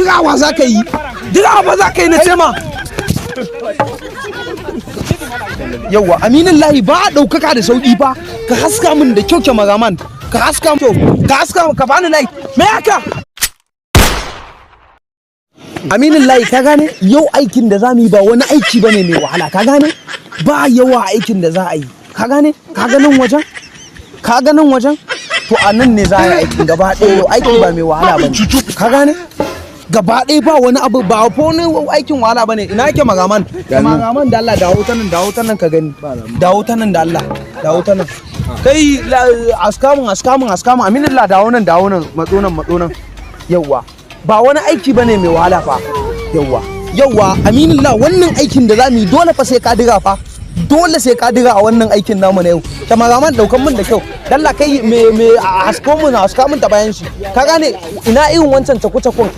Dirawa za ka yi, dirawa ba za ka yi na ce ma. Yauwa, aminin lahi, ba a ɗaukaka da sauƙi ba. Ka haska min da kyau, cameraman, ka haska kyau, ka haska, ka bani light. Me haka? Aminin layi, ka gane, yau aikin da za mu yi ba wani aiki bane mai wahala, ka gane? Ba yawa aikin da za a yi, ka gane? Ka ganin wajen, ka ganin wajen, to a nan ne za a yi aikin gaba ɗaya. Yau aiki ba mai wahala bane, ka gane? Gaba ɗaya ba wani abu, ba fa wani aikin wahala bane. Ina yake cameraman? Cameraman, da Allah dawo ta nan, dawo ta nan, ka gani, dawo ta nan, da Allah dawo ta nan. Kai, askamun, askamun, askamun. Aminin la, dawo nan, dawo nan, matso nan, matso nan. Yauwa, ba wani aiki bane mai wahala fa. Yauwa, yauwa, aminin la, wannan aikin da zamu yi dole fa sai ka diga fa, dole sai ka diga a wannan aikin namu na yau. Cameraman, daukan mun da kyau dalla. Kai, me me, hasko mun, haska mun ta bayan shi, ka gane? Ina irin wancan caku-cakun?